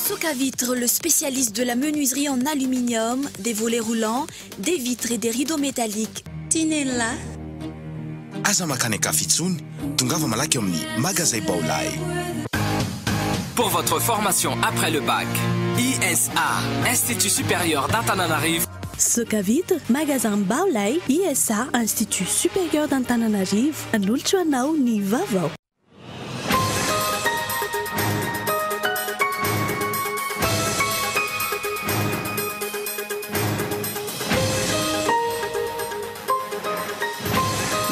Socavitre, le spécialiste de la menuiserie en aluminium, des volets roulants, des vitres et des rideaux métalliques. Tinella. Aza mankany an-kafa intsony, tongava malaky ao amin'ny Magazay Baolai. Pour votre formation après le bac, ISA, Institut Supérieur d'Antananarivo. Socavitre, Magasin Baolai, ISA, Institut Supérieur d'Antananarivo, Manolotra ho anao ny vaovao.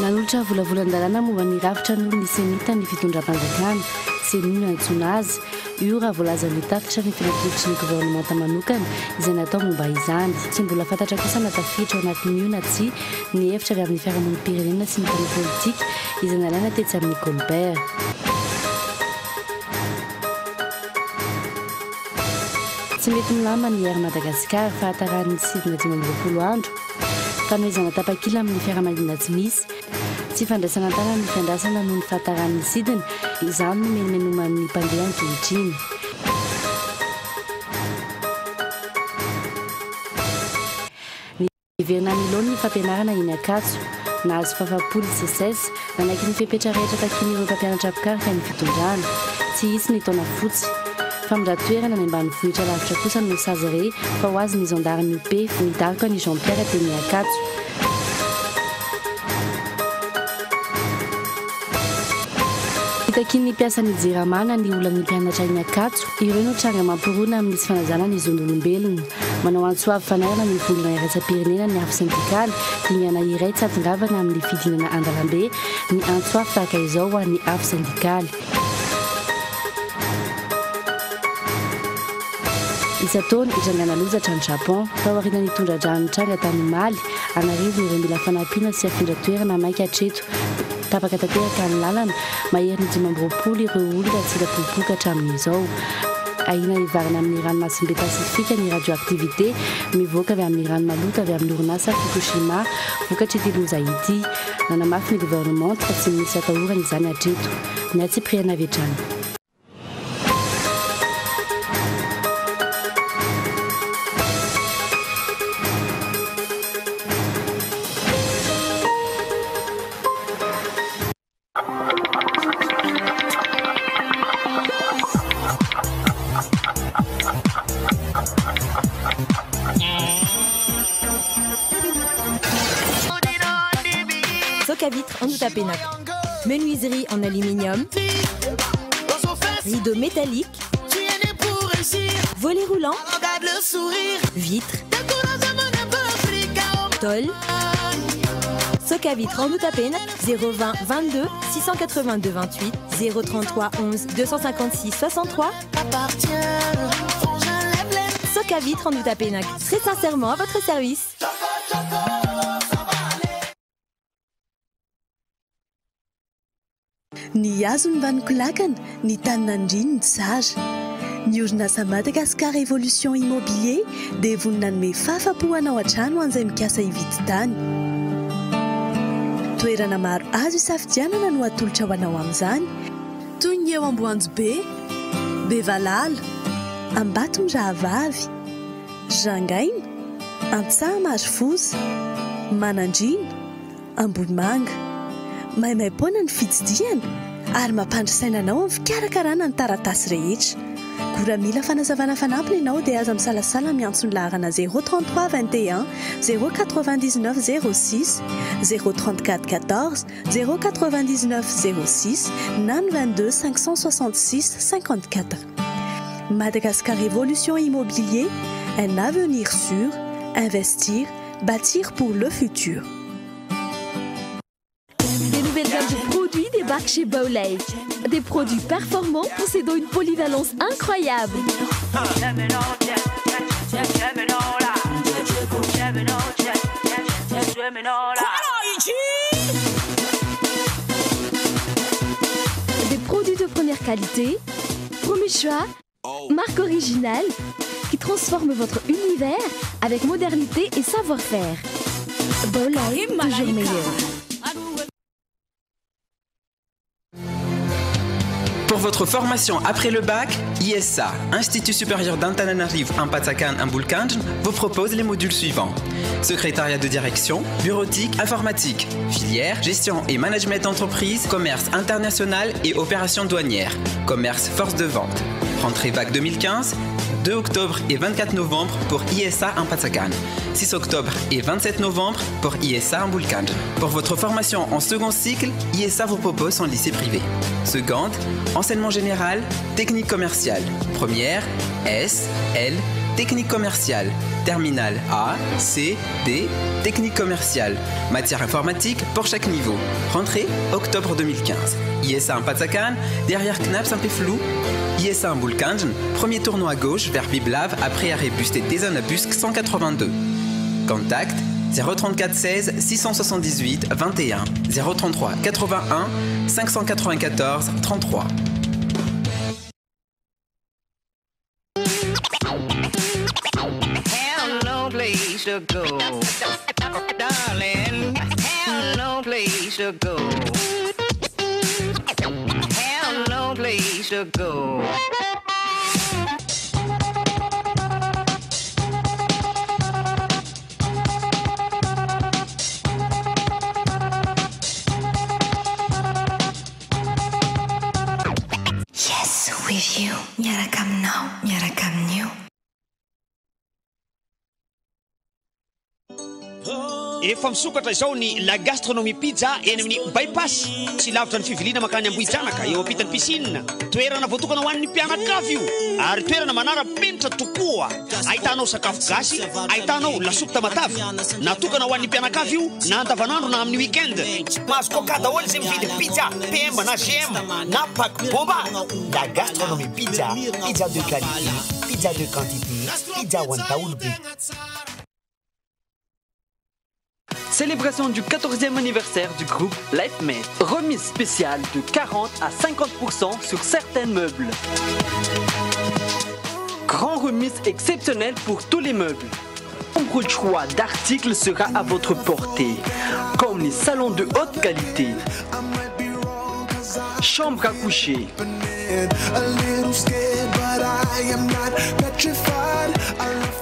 Nanolotra volavolan-dalàna momba ny rafitra noho ny Cenit ny fitondram-panjakana, Ceni no iantsoana azy. Io raha voalazan'ny tatitra ny filankevitry ny governemanta manokana izay natao momba izany. Tsy mbola fantatra kosa na tafiditra ao anatin'io na tsia ny hevitra avy amin'ny fiarahamonim-pirenena sy ny mpanao politika izay nalaina tetsy amin'ny Colbert. Tsy mety milama ny Air Madagascar, fahataran'ny sidina 25 andro, fanomezana tapakila amin'ny fiaramanidina tsy misy, tsy fandraisana an-tanana ny fiandrasana noho ny fahataran'ny sidina, izany no menomenoman'ny mpandeha ankehitriny. Niverina amin'ny laoniny ny fampianarana eny Ankatso. Nahazo fahafaham-po ny Seces, nanaiky ny fepetra rehetra takian'ireo mpampianatra mpikaroka ny fitondrana. Tsy hisy ny taona fotsy. Famindran-toerana any ambanivohitra lavitra kosa no sazy re fa ho azy ny zandary niope nidaroka an'i Jean Pierre teny Ankatso. Itakian'ny mpiasan'ny Jirama na ny olan'ny mpianatra eny Ankatso, ireo no tranga mampirona amin'ny tsy fanajana ny zon'olombelona. Manao antso avo fanairana ny vondrona iraisam-pirenena ny afo sendikaly, dingana iray tsy hahatongavana amin'ny fidinana an-dalambe ny antso avo tahaka izao ho an'ny afo sendikaly. Isan-taona, itrangana loza hatrany Japon. Taoriana ny tondra-drano nitranga tany omaly, an'arivony ireo mila fanampiana sy afindra toerana maika hatreto. Tapaka tanteraka ny lalana, maherin'ny 25 ireo olona tsy hita popoka hatramin'izao. Ahiana hivarina amin'ny ranomasimbe Pasifika ny radioactivité mivoaka avy amin'ny rano maloto avy amin'ny orinasa Fukushima vokatr'ity loza ity. Nanamafy ny governemanta fa tsy misy atahorana izany hatreto. Ny antsipiriany avy hatrany. Socavitre en Outapenac. Menuiserie en aluminium. Rideau métallique. Volet roulant. Vitre. Tôle. Socavitre en Outapenac 020 22 682 28 033 11 256 63. Socavitre en Outapenac, très sincèrement à votre service. Ny hazo no vanon-kolakana, ny tany nandriany ny tsara. Ny orinasa Madagascar Evolution Immobilier dia vonona hanome fahafapo anao hatrany ho an'izay mikasa hividy tany. Toerana maro azo isafidianana no atolotra ho anao amin'izany, toy ny eo Amboanjobe, Bevalala, Ambatomirahavavy, Rangaina, Antsahamarifoza, Manandriana, Ambohimanga. Maimaimpoana ny fitsidihana ary mampandry saina anao amin'ny fikarakarana ny taratasy rehetra. Koa raha mila fanazavana fanampiny ianao dia aza misalasala miantso ny laharana 033 21 099 06, 034 14 099 06 na ny 22 566 54. Madagascar Evolution Immobilier, un avenir sûr, investir, bâtir pour le futur. Des nouvelles gammes de produits débarquent chez Baolai. Des produits performants possédant une polyvalence incroyable. Des produits de première qualité, premier choix, marque originale, qui transforme votre univers avec modernité et savoir-faire. Baolai, toujours meilleur. Pour votre formation après le bac, ISA, Institut supérieur d'Antananarivo Ampatsakan Ambolokandrina, vous propose les modules suivants. Secrétariat de direction, bureautique, informatique, filière, gestion et management d'entreprise, commerce international et opérations douanières, commerce force de vente. Rentrée vague 2015, 2 octobre et 24 novembre pour ISA Ampatsakan, 6 octobre et 27 novembre pour ISA Ambolokandrina. Pour votre formation en second cycle, ISA vous propose son lycée privé. Seconde, enseignement général, technique commerciale. Première, S, L, technique commerciale. Terminale A, C, D, technique commerciale. Matière informatique pour chaque niveau. Rentrée octobre 2015. ISA Ampatsakan, derrière CNAPS Ampefiloha. ISA Ambolokandrina, premier tournant à gauche vers Biblave après arrêt bus Tetezana bus 182. Contact 034 16 678 21 033 81 594 33. Have no place to go, darling. Have no place to go. Have no place to go. Yes, with you. Miaraka aminao, miaraka amin'io. Efa misokatra izao ny La Gastronomie Pizza eny amin'ny Bypass. Tsy lavitra ny fiviliana mankany Ambohijanaka, eo ampitan'ny piscine. Toerana voatokana ho an'ny mpianakavy io, ary toerana manara-penitra tokoa. Ahitanao sakafo gasy, ahitanao lasopy tamatave. Natokana ho an'ny mpianakavy io na andavanandro na amin'ny week-end. Mahazo coca daholo izay mividy pizza, PM na GM na pack bomba. La Gastronomie Pizza, pizza de qualité, pizza de quantité, pizza ho an'ny daholo be. Célébration du 14e anniversaire du groupe LifeMate. Remise spéciale de 40 à 50% sur certains meubles. Grand remise exceptionnelle pour tous les meubles. Nombre de choix d'articles sera à votre portée, comme les salons de haute qualité, chambre à coucher,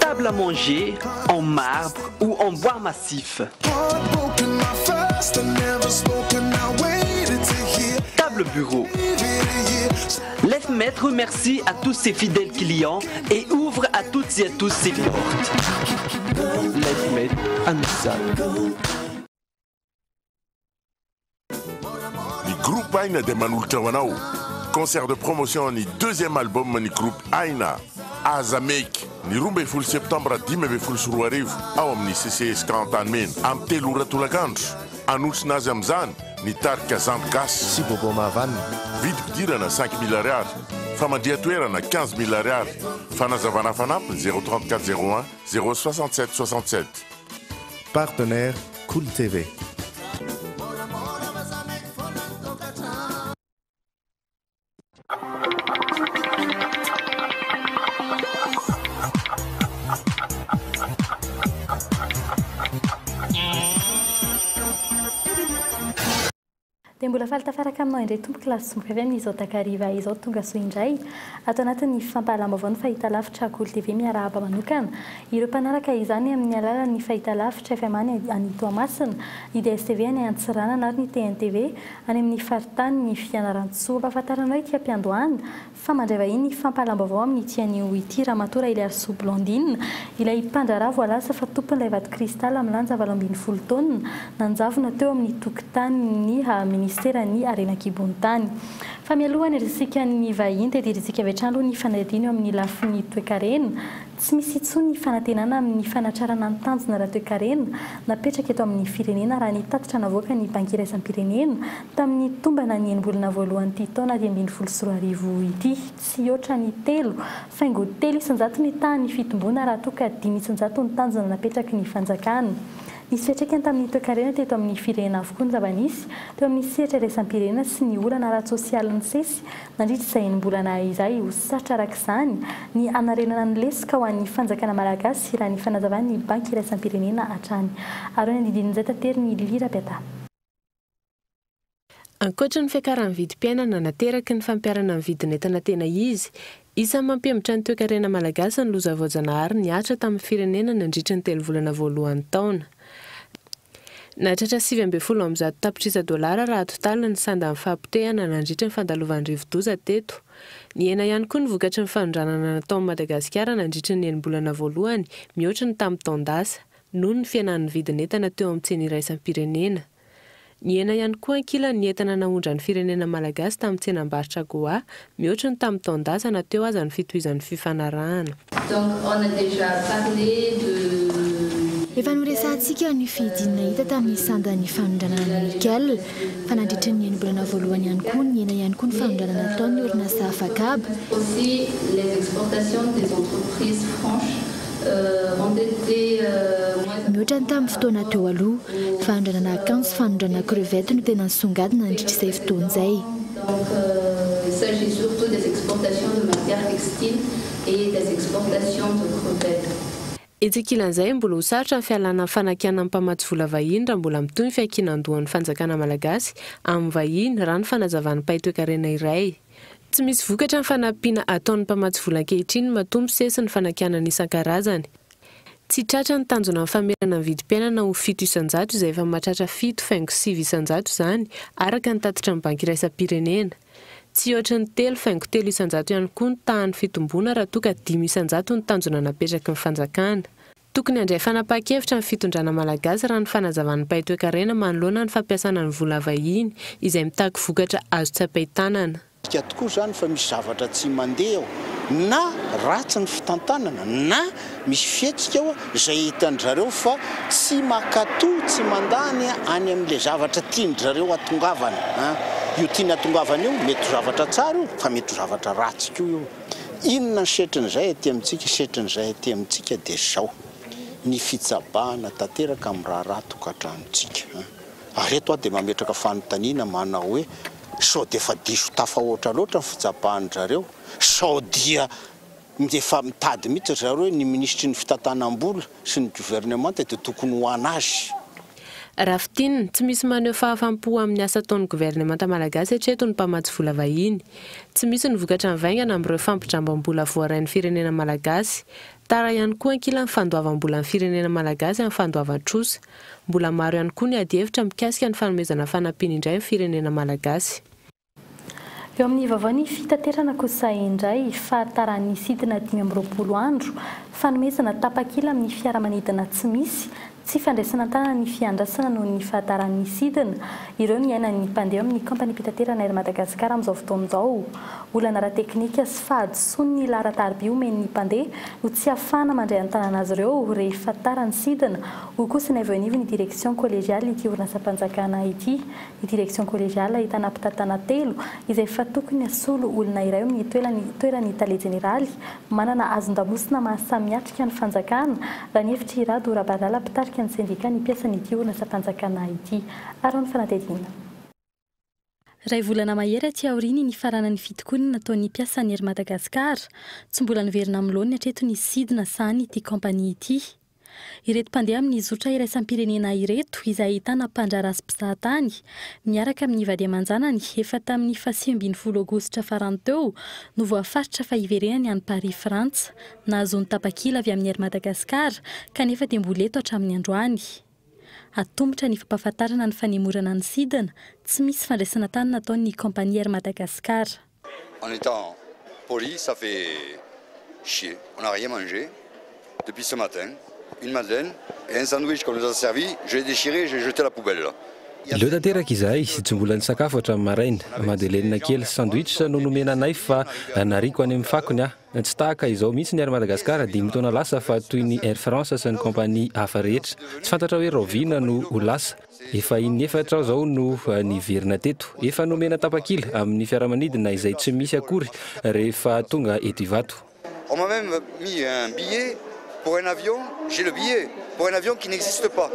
table à manger en marbre ou en bois massif, table bureau. LifeMate remercie à tous ses fidèles clients et ouvre à toutes et à tous ses portes. LifeMate Anissa. Ny groupe Aina dia manolotra ho anao concert de promotion ny deuxième album ny groupe Aina Aza Meky ny 12 septembre 2015 ao amin'ny CCS Antanimena amin'ny 3 ora tolakandro. Anotrona azy amin'izany ny tarika Zandry Gasy sy Bobo Mahavanina. Vidim-pidirana 5000 ariary, famandrihan-toerana 15000 ariary, fanazavana fanampiny 034 01 067 67. Partenaire Cool TV. Dia mbola faly tafaraka aminao indray tompoko lahy sy tompoko avy amin'izao takariva izao tonga soa indray ato anatin'ny fampahalalam-baovao ny fahitalavitra Kolo TV. Miarahaba manokana ireo mpanaraka izany amin'ny alalan'ny fahitalavitra FM any Toamasina, ny DSTV any Antsiranana ary ny TNTV any amin'ny faritany ny Fianarantsoa. Ampahafantaranao ity am-piandohana fa mandray vahiny ny fampahalalam-baovao amin'ity anio ity Ramatoa Railiarisoa Blandine, ilay mpandraharaha voalaza fa tompon'ilay vato cristal milanja 18 taonina nanjavona teo amin'ny tokotanin'ny ministeran'ny harena an-kibon'ny tany. Fa mialoha ny resika ny vahiny dia dirintsika avy hatrany aloha ny fanadihadiana eo amin'ny lafiny toekarena. Tsy misy intsony ny fanantenana amin'ny fanatrarana ny tanjona ara-toekarena napetraka eto amin'ny firenena raha ny tatitra navoaka ny Banky iraisam-pirenena tamin'ny tombana ny enim-bolana voalohan'ity taona 2015 ity. Tsy hihoatra ny 3,3% ny tahan'ny fitomboana raha toa ka 5% ny tanjona napetraky ny fanjakana. Nisy fiantraikany tamin'ny toekarena teto amin'ny firenena avokoa ny zava-nisy teo amin'ny sehatra iraisam-pirenena sy ny olana ara-tsosialy nisesy nandritra izay enim-bolana izay. Ho sarotra araka izany ny hanarenana ny lesoka ho an'ny fanjakana malagasy raha ny fanazavan'ny Banky iraisam-pirenena hatrany. Ary ny andinindin'izay tateriny Lira Piata. Ankoatra ny fiakaran'ny vidim-piainana nateraky ny fampiharana ny vidin'entana tena izy, isan'ny mampihemotra ny toekarena malagasy ny loza voajanahary nihatra tamin'ny firenena nandritra ny telo volana voalohan'ny taona. Nahatratra 119 tapitrisa dolara raha atotaly ny sandan'ny fahapotehana nandritra ny fandalovan'ny rivodoza teto. Nihena ihany koa ny vokatry ny fanondranana nataon'i Madagasikara nandritra ny enim-bolana voalohany mihoatra ny tamin'ny taon-dasa, noho ny fihenan'ny vidin'entana teo amin'ny tsena iraisam-pirenena. Nihena ihany koa ankilany ny entana naondran'ny firenena malagasy tamin'ny tsenam-barotra Goa, mihoatry ny tamin'ny taon-dasa na teo aza ny fitohizan'ny fifanarahana. Donc on a déjà parlé de. Efa noresahantsika ny fidinana hita tamin'ny sandan'ny fanondranana ny nickel, fa nandritra ny enim-bolana voalohany ihany koa nihena ihany koa ny fanondranana nataon'ny orinasa afakaba. Aussi les exportations des entreprises franches Mihoatra ny tamin'ny fotoana teo aloha. Fanondranana akanjo sy fanondranana crevette no tena nisongadina nandritra izay fotoana izay. Etsy ankilan'izay, mbola ho sarotra ny fialana amin'ny fanakianan'ny mpamatsy vola vahiny raha mbola mitohy ny fiankinan-dohan'ny fanjakana malagasy amin'ny vahiny, raha ny fanazavan'ny mpahay toekarena iray. Tsy misy vokatra ny fanampiana ataon'ny mpamatsy vola ankehitriny matoa misesy ny fanakianana isan-karazany. Tsy tratra ny tanjona amin'ny famerana ny vidim-piainana ho 7% izay efa mahatratra 7,9% izany, araka ny tatitry ny Banky iraisam-pirenena. Tsy hihoatry ny 3,3% ihany koa ny tahan'ny fitomboana raha toa ka 5% ny tanjona napetraky ny fanjakana. Tokony handray fanapahan-kevitra ny fitondrana malagasy raha ny fanazavan'ny mpahay toekarena manoloana ny fampiasana ny vola vahiny izay mitaky vokatra azo tsapain-tanana. Midika tokoa izany fa misy zavatra tsy mandeha ao, na ratsy ny fitantanana na misy fihetsika ao izay hitan-dry zareo fa tsy mankatò, tsy mandany any amin'ilay zavatra tian-dry zareo hatongavana. Io tiany hatongavana io mety ho zavatra tsara io fa mety ho zavatra ratsy koa io. Inona ny setrin'izay aty amintsika? Setrin'izay aty amintsika dia izao, ny fitsabahana tanteraka amin'ny raharaha tokantranontsika. Ary eto aho dia mametraka fanontaniana manao hoe, sao dia efa diso tafahoatra loatra ny fitsabahan-dry zareo? Sao dia efa mitady mihitsy ry zareo hoe ny minisitry ny fitantanam-bola sy ny governemanta dia tokony ho an'azy? Raha fintinina, tsy misy maneho fahafam-po amin'ny asa ataon'ny governemanta malagasy hatreto ny mpamatsy vola vahiny. Tsy misy ny vokatra mivaingana amin'ireo fampidramam-bola voarain'ny firenena malagasy. Tara ihany koa ankilan'ny fandoavam-bolan'ny firenena malagasy amin'ny fandoavan-trosa. Mbola maro ihany koa ny adihevitra mikasika ny fanomezana fanampiana indray ny firenena malagasy. Eo amin'ny vaovao ny fitaterana kosa indray, fahataran'ny sidina 25 andro, fanomezana tapakila amin'ny fiaramanidina tsy misy, tsy fandraisana an-tanana ny fiandrasana noho ny fahataran'ny sidina, ireo no iainan'ny mpandeha eo amin'ny kaompaniam-pitaterana Air Madagascar amin'izao fotoana izao. Olana ara-teknika sy fahadisoan'ny laharan-tariby omen'ny mpandeha no tsy ahafahana mandray an-tanana azy ireo rehefa tara ny sidina, hoy kosa ny avy eo anivon'ny Direction Collégiale ity orinasam-panjakana ity. Ny Direction Collégiale ahitana mpitantana telo izay efa tokony hasolo olona iray eo amin'ny toeran'ny toeran'ny Tale Jeneraly manana hazon-damosina maha samy miatrika ny fanjakana, raha ny hevitr'i Rado Rabarilala mpitarika ny sendikan'ny mpiasan'ity orinasam-panjakana ity. Araho ny fanadihadiana. Iray volana mahery aty aorian'ny nifaranan'ny fitokonana nataon'ny mpiasan'ny Air Madagascar, tsy mbola niverina amin'ny laoniny hatreto ny sidina sahanin'ity kaompania ity. Ireto mpandeha amin'ny zotra iraisam-pirenena ireto izay ahitana mpandraharaha sy mpizahatany miaraka amin'ny vady aman-janany efa tamin'ny faha-19 aogositra farany teo no voafaritra fa hiverenany any Paris Frantsa nahazoany tapakila avy amin'ny Air Madagascar kanefa dia mbola eto hatramin'ny androany. Atomotra ny fampahafantarana ny fanemorana ny sidina tsy misy fandraisana tanana ataon'ny kaompania Air Madagascar. En étant poli, ça fait chier. On n'a rien mangé depuis ce matin. Une madeleine et un sandwich qu'on nous a servi, je l'ai déchiré, j'ai jeté à la poubelle. Leo tanteraka izahay, tsy mbola nisakafo hatramin'ny maraina. Madeleine kely sy sandwich no nomena anay fa nariako any amin'ny fakony aho. Tsy tahaka izao mihitsy ny Air Madagascar dimy taona lasa fa toy ny Air France sy ny compagnie hafa rehetra. Tsy fantatra hoe rahoviana no ho lasa. Efa in'efatra aho izao no niverina teto. Efa nomena tapakila amin'ny fiaramanidina izay tsy misy akory rehefa tonga eto Ivato. On m'a même mis un billet pour un avion, j'ai le billet pour un avion qui n'existe pas.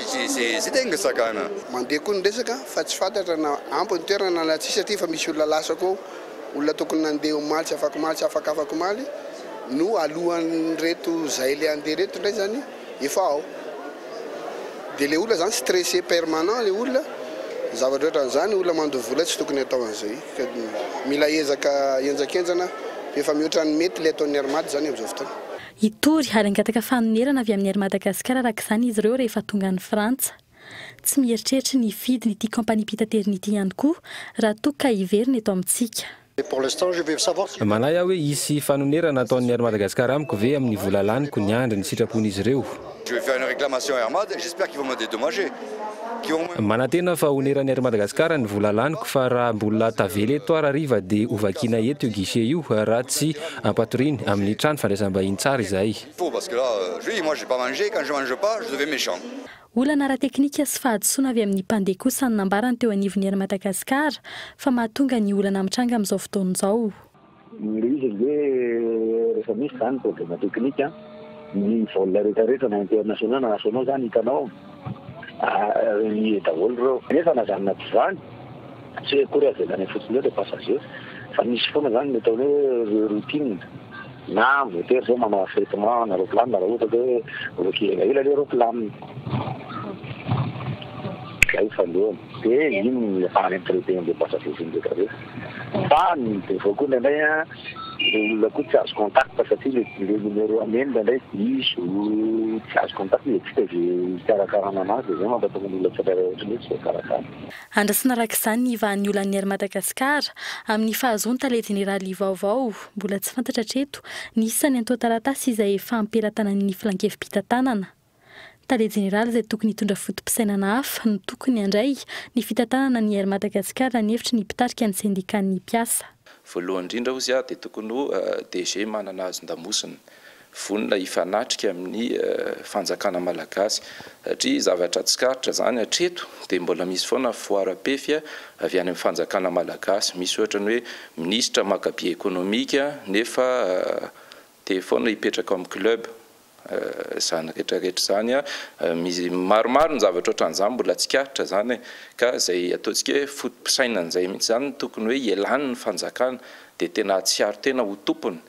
C'est dingue ça quand même. Mandeha koa ny resaka fa tsy fantatra na ampy ny toerana na tsia satria efa misy olona lasa koa ao. Olona tokony nandeha omaly sy afakomaly sy afakafakomaly no alohan'ireto zay le handeha ireto indray zany efa ao. Dia le olona zany stressé permanent le olona Zavatra ohatran'izany olona mandoa vola tsy tokony atao an'izay. Ka mila ezaka henjakenjana efa mihoatra ny mety ilay ataon'ny Air Mad izany amin'izao fotoana. Hitory ary hangataka fanonerana avy amin'ny Air Madagascar araka izany izy ireo rehefa tonga any Frantsa. Tsy mieritreritra ny hividiny ity kaompaniam-pitaterana ity ihany koa raha toa ka hiverina eto amintsika. Manahy aho hoe hisy fanonerana ataon'ny Air Madagascar amiko ve amin'ny vola laniko niandry ny sitrapon'izy ireo. Manantena fa honeran'ny Air Madagascar ny vola laniko fa raha mbola tavela eto aho rahariva dia hovakiana eto io guichet io raha tsy ampatoriany amin'ny trano fandraisam-bahiny tsara izahay. Olana ara-teknika sy fahadisoana avy amin'ny mpandeha kosa no nambarany teo anivon'ny Air Madagascar fa mahatonga ny olana mitranga amin'izao fotoana izao. Ilay izy ange rehefa misy izany problème technique an, ny vol rehetra rehetra na internationaux na nationaux izany hitanao relier daholo ireo. Nefa na izany na tsy izany, tsy hoe akory avela any fotsiny eo ilay passager fa misy foana izany ny ataony hoe routine. Na voatery zao manao affrètement na roplanina raha ohatra ka hoe bloqué elaela le roplanina. Zay voalohany. De iny ny ahafahana mi-traiter an'le passager sy ny rehetra rehetra. Fa ny défaut koa indraindray an, le olona koa tsy azo contact satria le le numéro ameny indraindray diso, tsy azo contact de tsy hita ze hikarakarana anazy de zay mampatonga ny olona tsirairay ohatran'ny hoe tsy voakarakara. Andrasana araka izany ny hivahan'ny olan'ny Air Madagascar amin'ny fahazoany tale jeneraly vaovao. Mbola tsy fantatra hatreto ny isan'ny antoan-taratasy izay efa am-pelatanan'ny filankevi-pitantanana. Tale jeneraly izay tokony hitondra foto-pisainana hafa no tokony handray ny fitantanana ny Air Madagascar raha ny hevitry ny mpitarika ny sendikan'ny mpiasa. Voalohany indrindra hozy aho dia tokony ho DG manana hazon-damosina. vonona hifanatrika amin'ny fanjakana malagasy satria zavatra tsikaritra izany hatreto dia mbola misy foana fihoaram-pefy avy any amin'ny fanjakana malagasy. Misy ohatra ny hoe minisitra maka billet économique nefa te foana hipetraka ao amin'ny club. Izany rehetra rehetra izany, misy maromaro ny zavatra ohatran'izany mbola tsikaritra izany e. Ka izay ataontsika hoe foto-pisainana izay mihitsy izany no tokony hoe hialan'ny fanjakana dia tena hahatsiaro tena ho tompony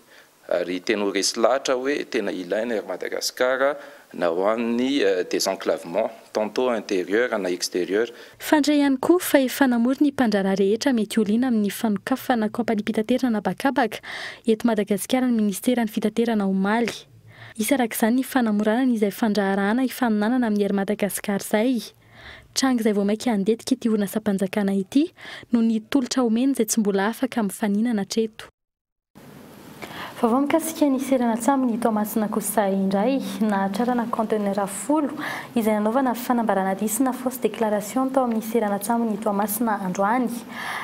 Ary tena ho resy lahatra hoe tena ilaina Air Madagascar na ho an'ny désenclavement, tantôt intérieur na extérieur. Fandre ihany koa fa efa namory ny mpandraharaha rehetra mety ho liana amin'ny fanokafana kaompaniam-pitaterana an'habakabaka eto Madagasikara ny minisiteran'ny fitaterana omaly. Hisy araka izany ny fanamorana izay fandraharahana hifaninanana amin'ny Air Madagascar izay. Tranga izay vao mainka handetika ity orinasam-panjakana ity noho ny tolotra omeny izay tsy mbola afaka mifaninana hatreto. Vaovao mikasika ny seranan-tsambon'i Toamasina kosa indray, nahatrarana kaontenera folo izay nanaovana fanambarana diso na fausse déclaration tao amin'ny seranan-tsambon'i Toamasina androany.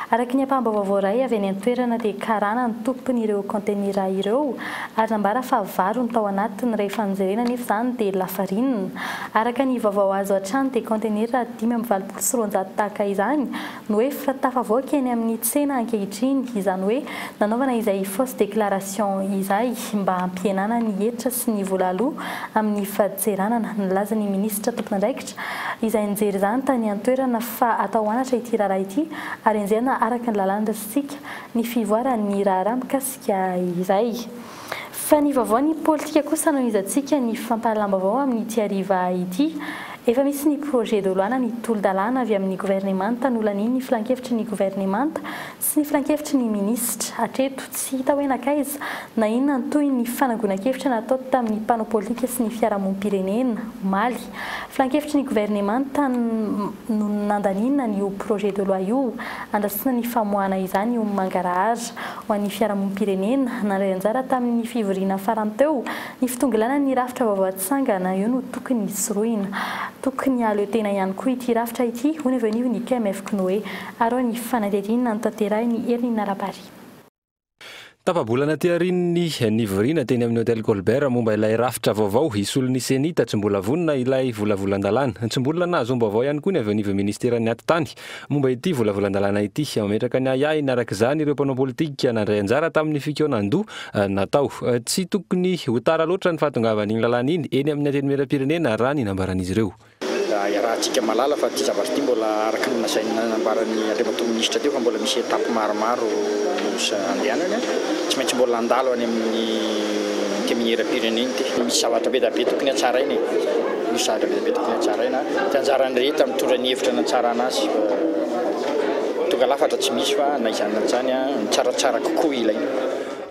Araka ny ampaham-baovao voaray avy any an-toerana dia karana ny tompon'ireo kaontenera ireo ary nambara fa vary no tao anatiny, rehefa nojerena anefa izany dia lafarinina. Araka ny vaovao azo hatrany dia kaontenera 285 tahaka izany no efa tafavoaka eny amin'ny tsena ankehitriny, izany hoe nanaovana izay fausse déclaration izay mba hampihenana ny hetra sy ny vola aloa amin'ny fadintseranana. Nilaza ny minisitra tompon'andraikitra izay nijery izany tany an-toerana fa atao anatra ity raharaha ity ary enjehina araka ny lalàna raisintsika ny fivoaran'ny raharaha mikasika izay. Fa ny vaovao ny politika kosa no hizantsika ny fampahalalam-baovao amin'ity hariva ity. Efa misy ny projet de loi na ny tolo-dalàna avy amin'ny governemanta nolanian'ny filankevitry ny governemanta sy ny filankevitry ny minisitra. Hatreto, tsy hita hoe nankaiza na inona ny tohin'ny fanangonan-kevitra natao tamin'ny mpanao politika sy ny fiarahamonim-pirenena omaly. Filankevitry ny governemanta no nandaniana an'io projet de loi io. Andrasana ny famoahana izany io mangarahara. Ho an'ny fiarahamonim-pirenena, nandray anjara tamin'ny fivoriana farany teo, ny fitongilanan'ny rafitra vaovao atsangana eo no tokony sorohina. Tokony hahaleo tena ihany koa ity rafitra ity, hoy ny avy eo anivon'ny KMF-CNOE. Araho ny fanadihadiana notanterahin'i Herinina Rabary. Tapa-bolana aty aorian'ny nivoriana teny amin'ny Hotel Colbert momba ilay rafitra vaovao hisolo ny Cenit, tsy mbola vonona ilay volavolan-dalàna. Tsy mbola nahazoam-baovao ihany koa ny avy eo anivon'ny ministeran'ny Atitany Momba ity volavolan-dalàna ity, mametraka ny ahiahiny araka izany ireo mpanao politika nandray anjara tamin'ny fikaonan-doha natao. Tsy tokony ho tara loatra ny fahatongavan'iny lalàna iny eny amin'ny Antenimierampirenena raha ny nambaran'izy ireo. Iarahantsika mahalala fa ity zavatra ity mbola araka ny lazain'ny nambaran'ny Andriamatoa Minisitra teo fa mbola misy étape maromaro andehanany. Tsy maintsy mbola handalo any amin'ny Antenimierampirenena ity. Misy zavatra be dia be tokony hatsaraina e. Misy zavatra be dia be tokony hatsaraina. Dia anjaran'ny rehetra mitondra ny hevitra hanatsarana azy fa. Tonga lafatra tsy misy fa na izany na izany ny tsaratsara kokoa ilaina.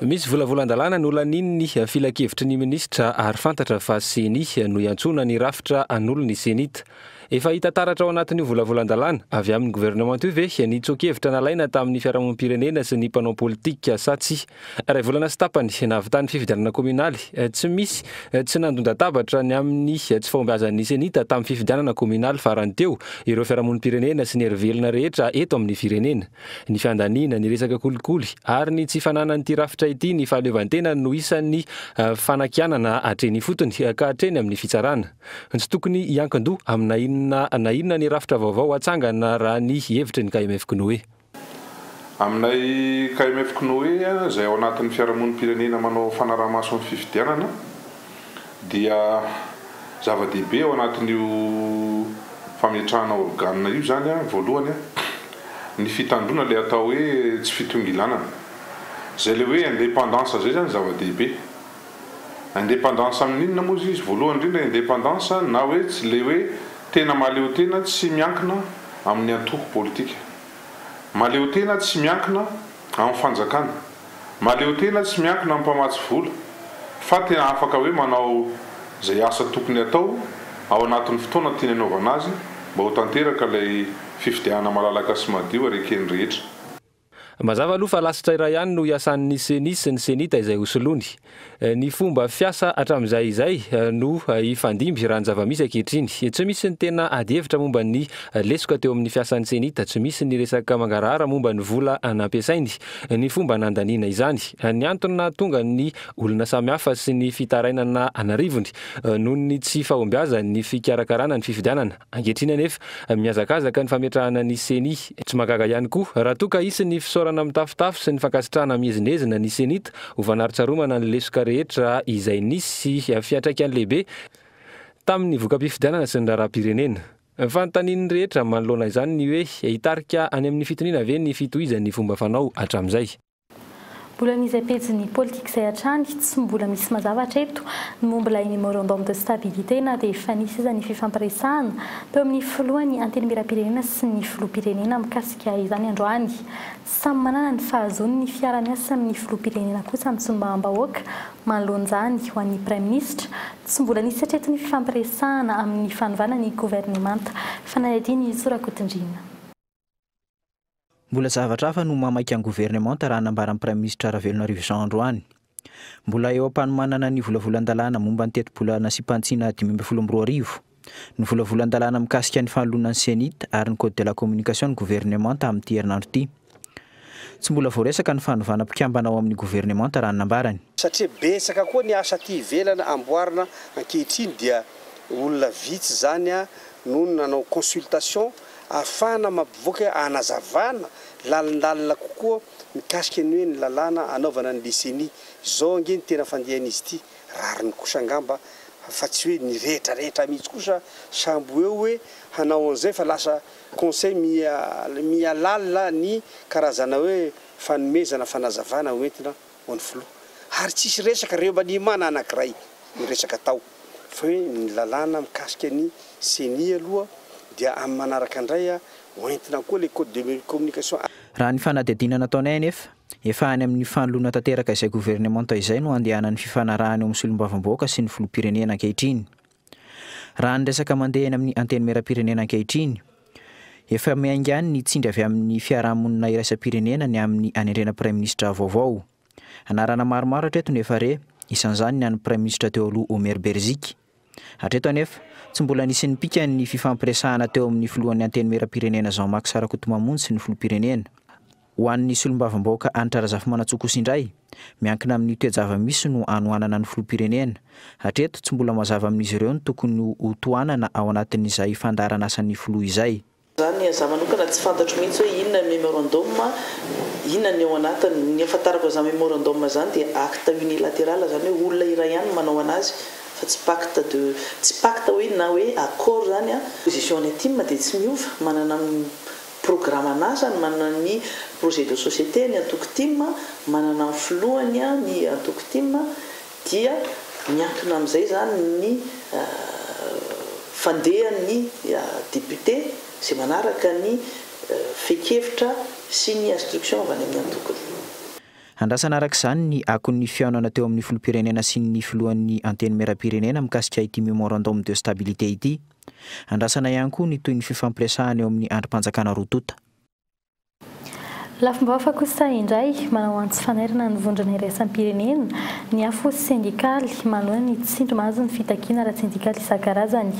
Misy volavolan-dalàna nolanian'ny filankevitry ny minisitra ary fantatra fa Ceni no iantsoana ny rafitra hanolo ny Cenit. Efa hita taratra ao anatin'io volavolan-dalàna avy amin'ny governemanta io ve ny tsoa-kevitra nalaina tamin'ny fiarahamonim-pirenena sy ny mpanao politika sa tsia? Iray volana sy tapany nahavitan'ny fifidianana kaominaly, tsy misy tsy nandon-databatra ny amin'ny tsy fahombiazan'ny Cenit tamin'ny fifidianana kaominaly farany teo ireo fiarahamonim-pirenena sy ny herivelona rehetra eto amin'ny firenena. Ny fiandaniana, ny resaka kolikoly ary ny tsy fananan'ity rafitra ity ny fahaleovantenany no isan'ny fanakianana hatreny ifotony ka hatreny amin'ny fitsarana. Tsy tokony hiankin-doha amina inona na inona ny rafitra vaovao hatsangana raha ny hevitry ny KMF Cnoe. Aminay KMF Cnoe izay ao anatin'ny fiarahamonim-pirenena manao fanaraha-maso ny fifidianana dia zava-dehibe ao anatin'io fametrahana organe io izany voalohany ny fitandroana ilay atao hoe tsy fitongilanana. Izay ilay hoe indépendance izay izany zava-dehibe. Indépendance amin'inona moa izy? Voalohany indrindra indépendance na hoe tsy ilay hoe tena mahaleotena tsy miankina amin'ny antoko politika. Mahaleotena tsy miankina amin'ny fanjakana. Mahaleotena tsy miankina amin'ny mpamatsy vola fa tena afaka hoe manao izay asa tokony atao ao anatin'ny fotoana tiany anaovana azy mba ho tanteraka ilay fifidianana malalaka sy madio ary eken'ny rehetra. Mazava aloha fa lasitra iray ihany no iasan'ny Ceni sy ny Cenit izay hosoloany. Ny fomba fiasa hatramin'izay izay no hifandimby raha ny zava-misy ankehitriny. Tsy misy ny tena adihevitra momba ny lesoka teo amin'ny fiasan'ny Cenit, tsy misy ny resaka mangarahara momba ny vola nampiasainy, ny fomba nandaniana izany, ny antony nahatonga ny olona samihafa sy ny fitarainana an'arivony noho ny tsy fahombiazan'ny fikarakarana ny fifidianana. Ankehitriny anefa, mihazakazaka ny fametrahana ny Ceni. Tsy mahagaga ihany koa raha toa ka hisy ny fisaorana mitafotafo sy ny fankasitrahana miezinezina ny Cenit ho fanarotsaromana ny lesoka rehetra izay nisy fiantraikany lehibe tamin'ny voka-pifidianana sy ny raharaham-pirenena. Fanontanian'ny rehetra manoloana izany ny hoe hitarika any amin'ny fitoniana ve ny fitohizan'ny fomba fanao hatramin'izay? Mbola amin'izay pejin'ny politika izay hatrany, tsy mbola misy mazava hatreto ny momba ilay Mémorandum de stabilité na dia efa nisy aza ny fifampiresahana teo amin'ny filohan'ny Antenimierampirenena sy ny filoham-pirenena mikasika izany androany. Samy manana ny fahazoany ny fiara-miasa amin'ny filoham-pirenena kosa ny solombavambahoaka manoloana izany. Ho an'ny Praiminisitra, tsy mbola nisy hatreto ny fifampiresahana amin'ny fanovana ny governemanta. Fanadihadiana i Zo Rakotondriana. Mbola zavatra hafa no mahamaika ny governemanta raha nambaran'ny Praiminisitra Ravelonarivo Jean androany. Mbola eo am-panomanana ny volavolan-dalàna momba ny tetibola nasiam-panitsiana 2015, ny volavolan-dalàna mikasika ny fanoloana ny Cenit ary ny Code de la communication ny governemanta amin'ity herinandro ity. Tsy mbola voaresaka ny fanovana mpikambana ao amin'ny governemanta raha ny nambarany. Satria betsaka koa ny asa aty ivelany amboarina ankehitriny dia olona vitsy izany no nanao consultation ahafahana mampivoaka hanazavana lalindalina kokoa mikasika ny hoe ny lalàna anaovana ny le-ceni. Izao ange ny tena fandehan'izy ity, rariny kosa angamba fa tsy hoe ny rehetra rehetra mihitsy kosa samby ho eo hoe hanao an'izay fa lasa conseil miha miha lalina ny karazana hoe fanomezana fanazavana hoentina ho an'ny filoha. Ary tsisy resaka remaniement na anankiray ny resaka tao fa hoe ny lalàna mikasika ny ceni aloha dia amin'ny manaraka indray hoentina koa le code de communication. Raha ny fanadihadiana nataonay anefa, efa any amin'ny fanoloana tanteraka izay governemanta izay no andehanan'ny fifanarahana eo amin'ny solombavambahoaka sy ny filoham-pirenena ankehitriny. Raha ny resaka mandeha eny amin'ny Antenimierampirenena ankehitriny, efa miainga any ny tsindry avy amin'ny fiarahamonina iraisam-pirenena ny amin'ny hanendrena praiminisitra vaovao. Anarana maromaro hatreto no efa re, isan'izany ny an'ny praiminisitra teo aloha Omer Beriziky. Hatreto anefa, tsy mbola nisy nipika ny fifampiresahana teo amin'ny filohan'ny Antenimierampirenena Jean Max Rakotomamonjy sy ny filoham-pirenena. Ho an'ny solombavambahoaka Hanitra Razafimanantsoa kosa indray, miankina amin'ny toe-java-misy no hanohanana ny filoham-pirenena. Hatreto, tsy mbola mazava amin'izy ireo ny tokony ho tohanana ao anatin'izay fandaharan'asan'ny filoha izay. Zany za manokana tsy fantatro mihitsy hoe inona ny memorandum, inona ny ao anatiny. Ny ahafantarako an'izany memorandum zany dia acte unilateral, zany hoe olona iray ihany no manao anazy fa tsy pacte de, tsy pacte hoe na hoe accord zany an. Position ny tim dia tsy miova, manana Programan'asany, manana ny projet de société ny antoko tim, manana ny filohany ny antoko tim, dia miankina amin'izay izany ny fandehan'ny député izay manaraka ny fehi-kevitra sy ny instruction avy any amin'ny antokony. Andrasana araka izany ny akon'ny fihaonana teo amin'ny filoham-pirenena sy ny filohan'ny Antenimierampirenena mikasika ity Memorandum de stabilité ity. Andrasana ihany koa ny tohin'ny fifampiresahana eo amin'ny andrim-panjakana roa tonta. Lafim-baovao hafa kosa indray, manao antso fanairana ny vondrona iraisam-pirenena, ny afo sendikaly, manoloana ny tsindry mahazo ny fitakiana ara-tsendikaly isan-karazany.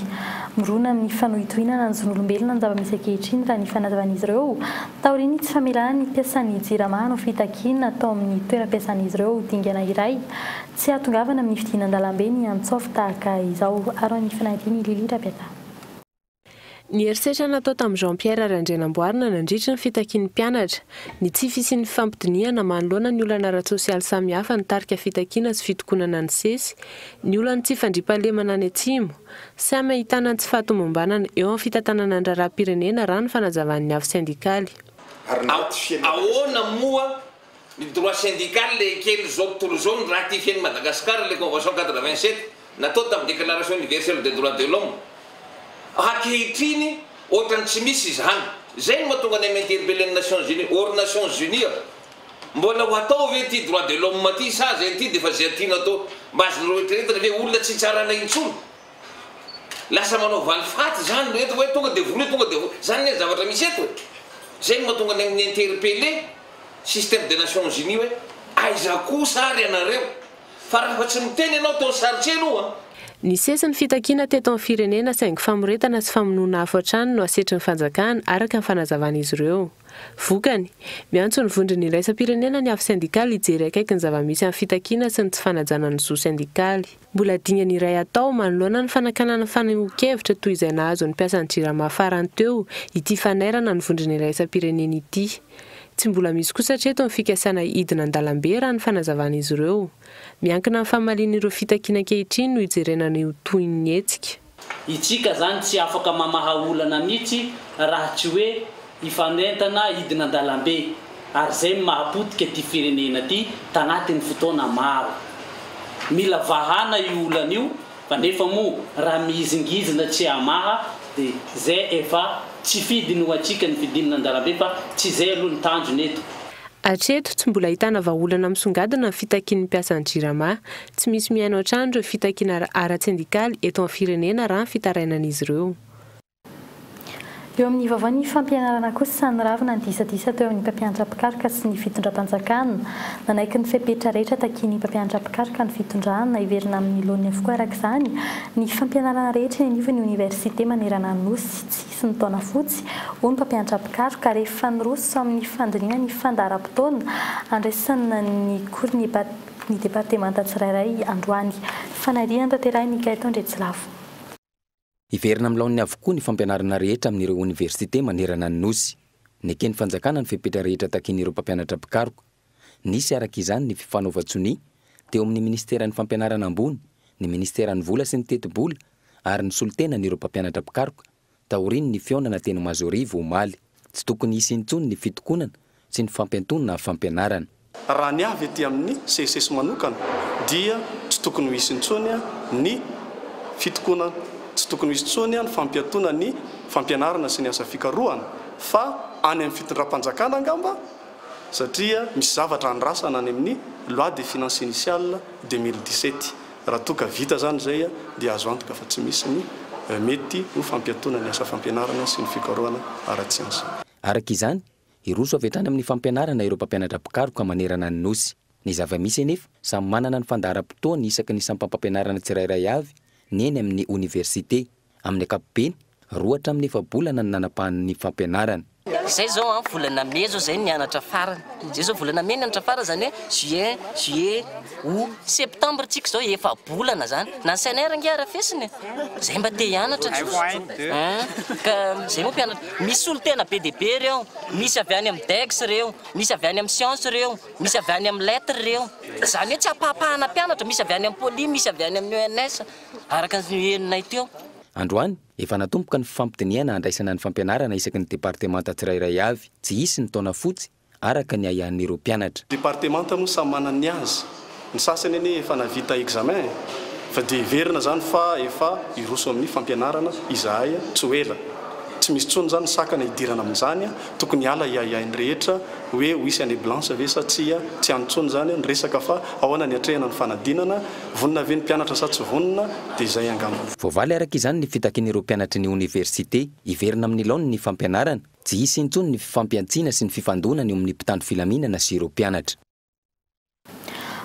Mirona amin'ny fanohitohinana ny zon'olombelona ny zava-misy ankehitriny raha ny fanazavan'izy ireo, taorian'ny tsy famelana ny mpiasan'ny Jirama hanao fitakiana tao amin'ny toeram-piasan'izy ireo dingana iray tsy hahatongavana amin'ny fidinan-dalambe ny antsaofy tahaka izao. Aro an'ny fanadihadian'i Lily Rabiata. Ny herisetra natao tamin'i Jean Pierre Randrianamboarina nandritry ny fitakian'ny mpianatra, ny tsy fisian'ny fifampidinihana manoloana ny olana ara-tsosialy samihafa nitarika fitakiana sy fitokonana nisesy, ny olan'ny tsy fandriampahalemana any atsimo. Samy ahitana ny tsy fahatomombanana eo amin'ny fitantanana ny raharaham-pirenena raha ny fanazavan'ny avo sendikaly. Ahoana moa Ny droit syndical eken'izao tontolo izao ny ratifier-n'i Madagascar ilay convention 87 natao tamin'ny déclaration universelle des droits de l'homme. Ankehitriny ohatran'ny tsy misy izany. Izay no mahatonga anay mi-interpeller ny Nations Unies. Or Nations Unies a! Mbola ho atao ve ity droit de l'homme ity sa izay ity dia efa izay tiana atao? Mba azonareo eritreretina ve olona tsy tsarana intsony? Lasa manao valifaty izany no eto hoe tonga dia vonoy tonga dia vonoy. Izany anie ny zavatra misy eto e! Izay no mahatonga anay mi-interpeller système des Nations Unies hoe aiza kosa ary ianareo? Fa raha tsy miteny ianao ataony sarotsy aloha an! Nisesy ny fitakiana teto amin'ny firenena saingy famoretana sy famonoana afo hatrany no asetrin'ny fanjakana, araka ny fanazavan'izy ireo. Vokany, miantso ny vondrona iraisam-pirenena ny afo sendikaly hijery akaiky ny zava-misy amin'ny fitakiana sy ny tsy fanajana ny zo sendikaly. Mbola dingana iray atao manoloana ny fanakanana fanehoan-kevitra toy izay nahazo ny mpiasan'ny Jirama farany teo ity fanairana ny vondrona iraisam-pirenena ity. Tsy mbola misy kosa hatreto ny fikasana hidina an-dalambe raha ny fanazavan'izy ireo. Miankina amin'ny famaliana ireo fitakiana ankehitriny no hijerena ny ho tohin'ny hetsika. Itsika zany tsy afaka mamaha olana mitsy raha tsy hoe hifanentana hidina an-dalambe ary zay no maha potika ty firenena ty tanatin'ny fotoana maro. Mila vahana io olana io fa nefa moa raha mihizingizina tsy hamaha de zay efa tsy fidiny ho antsika ny fidinana an-dalambe fa tsy zay aloha ny tanjona eto. Hatreto, tsy mbola ahitana vahaolana misongadina ny fitakian'ny mpiasan'ny Jirama. Tsy misy mihaino hatrany ireo fitakiana ara-tsendikaly eto amin'ny firenena raha ny fitarainan'izy ireo. Eo amin'ny vaovaon'ny fampianarana kosa, niravona ny disadisa teo amin'ny mpampianatra mpikaroka sy ny fitondram-panjakana. Nanaiky ny fepetra rehetra takian'ny mpampianatra mpikaroka ny fitondrana. Hiverina amin'ny laoniny avokoa araka izany ny fampianarana rehetra eny anivon'ny oniversite manerana ny Nosy. Tsy hisy ny taona fotsy, hoy ny mpampianatra mpikaroka, rehefa niroso amin'ny fandinihana ny fandaharam-potoana handraisana ny cours ny departemanta tsirairay androany. Fanadihana tanterahin'i Gaëtan Andriatsilavo. Hiverina amin'ny laoniny avokoa ny fampianarana rehetra amin'ireo oniversite manerana ny Nosy. Neken'ny fanjakana ny fepetra rehetra takian'ireo mpampianatra mpikaroka. Nisy araka izany ny fifanaovan-tsonia teo amin'ny minisiteran'ny Fampianarana ambony, ny minisiteran'ny Vola sy ny tetibola ary ny solontenan'ireo mpampianatra mpikaroka taorian'ny fihaonana teny Mahazoarivo omaly. Tsy tokony hisy intsony ny fitokonana sy ny fampiantonana fampianarana. Raha ny avy aty amin'ny SECES manokana dia tsy tokony ho hisy intsony ny fitokonana, tsy tokony ho hisy intsony ny fampiatoana ny fampianarana sy ny asa fikarohana fa any amin'ny fitondram-panjakana angamba satria misy zavatra andrasana any amin'ny loi de finances initiale 2017. Raha toa ka vita izany izay dia azo antoka fa tsy misy ny mety ho fampiatoana ny asa fampianarana sy ny fikarohana ara-tsiansa. Araka izany, hiroso avy hatrany amin'ny fampianarana ireo mpampianatra mpikaroka manerana ny Nosy. Ny zava-misy anefa, samy manana ny fandaharam-potoany isaky ny sampam-pampianarana tsirairay avy ny eny amin'ny oniversite. Amin'ny ankapobeny, roa hatramin'ny efa-bolana no nanapahany ny fampianarana. Zay zao an, volana mey zao zay nianatra farany, zay zao volana mey nianatra farany zany hoe juin, juillet, aout, septembre tsika zao efa-bolana zany, na ny sainay ary ange arafesina e, zay mba te hianatra an, ka zay moa mpianatra, misy solontena be dia be reo, misy avy any amin'ny degs reo, misy avy any amin'ny science reo, misy avy any amin'ny lettres reo, zany hoe tsy ampahapahana mpianatra, misy avy any amin'ny poly, misy avy any amin'ny ENS, araka ny henonay teo. Androany, efa natomboka ny fifampidinihana handraisana ny fampianarana isaky ny departemanta tsirairay avy. Tsy hisy ny taona fotsy, araka ny ahiahin'ireo mpianatra. Departemanta moa samy manana ny azy, ny sasany anie efa nahavita examen e, fa dia heverina izany fa efa hiroso amin'ny fampianarana izahay tsy ho ela. Tsy misy intsony izany ny sakana hidirana amin'izany, tokony hiala ahiahiahin'ny rehetra hoe ho hisy année blanche ve sa tsia, tsy any intsony izany ny resaka fa ahoana ny hiatrehana ny fanadinana, vonona ve ny mpianatra sa tsy vonona, dia izay angamba. Voavaly araka izany ny fitakian'ireo mpianatry ny oniversite hiverina amin'ny laoniny ny fampianarana, tsy hisy intsony ny fifampihantsiana sy ny fifandonana eo amin'ny mpitandro filaminana sy ireo mpianatra.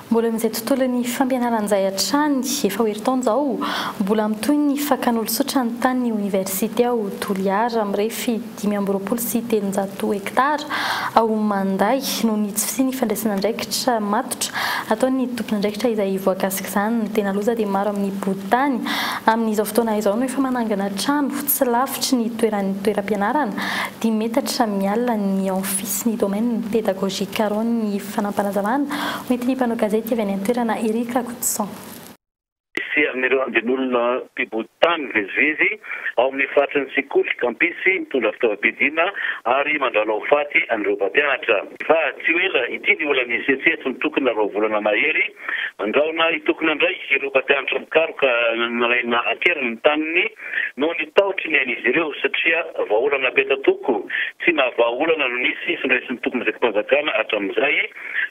Mbola eo amin'izay tontolon'ny fampianarana izay hatrany, efa ho herintaona izao, mbola mitohy ny fakan'olon-tsotra ny tanin'ny oniversite ao Toliara, mirefy 325 hektara ao Manday, noho ny tsy fisian'ny fandraisan'andraikitra matotra ataon'ny tompon'andraikitra izay voakasik'izany. Ny tena loza dia maro amin'ny botany amin'izao fotoana izao no efa manangana trano tsy lavitry ny toeran'ny toeram-pianarana, dimy metatra miala ny amphi sy ny domaine pédagogique arao ny fanaampanazavana hoentin'ny mpanao gazety avy any an-toerana Eric Rakotoson. Sy amin'ireo andian'olona mpibodo tany mivezivezy ao amin'ny faritry ny sekoly, campus, mitondra fitaovam-piadiana ary mandrala ho faty an'ireo mpampianatra. Fa tsy ho ela ity ny olan'ny Seces mitokona roa volana mahery. Andrahona hitokona indray ireo mpampianatra mikaroka nalaina an-keriny ny taniny noho ny tahotry ny ain'izy ireo satria vahaolana peta-toko tsy nahavaha olana no nisy findraisin'ny tompon'andraiki-panjakana hatramin'izay,